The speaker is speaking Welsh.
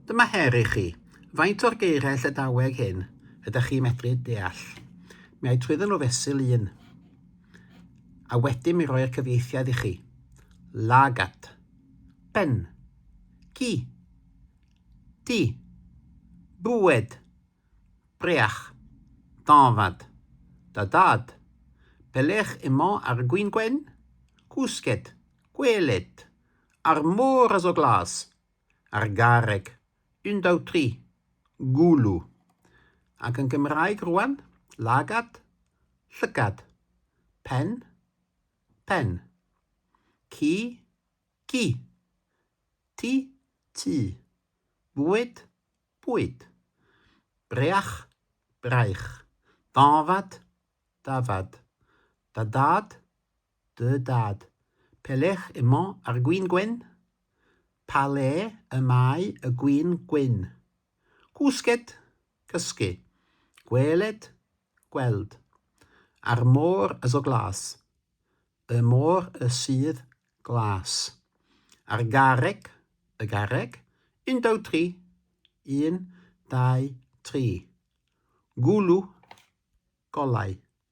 Dyma her i chi. Faint o'r geiriau Llydaweg hyn ydych chi'n medru deall? Mi ai trwyddyn nhw fesul un. A wedyn mi roi'r cyfieithiad i chi. Lagad. Pen. Ci. Ti. Bwyd. Breach. Dañvad. Da dad. Pelec'h emañ ar gwin gwenn? Kousket. Gwelet. Ar mor a zo glas. Ar garreg. Un, daou, tri. Gouloù. Ac yn Gymraeg rwan, lagad, llygad. Pen, pen. Ci, gi. Ti, tŷ. Bwyd, bwyd. Breach, braich. Dafad, dafad. Da dad, Dy dad. Pelec'h emañ ar gwin gwenn? Pa le y mae y gwin gwyn? Cwsget, cysgu. Gweled, gweld. A'r môr a zo glas. Y môr y sydd glas. A'r garreg, y garreg, un, dau, tri. Un, dau, tri. Gwlw, golau.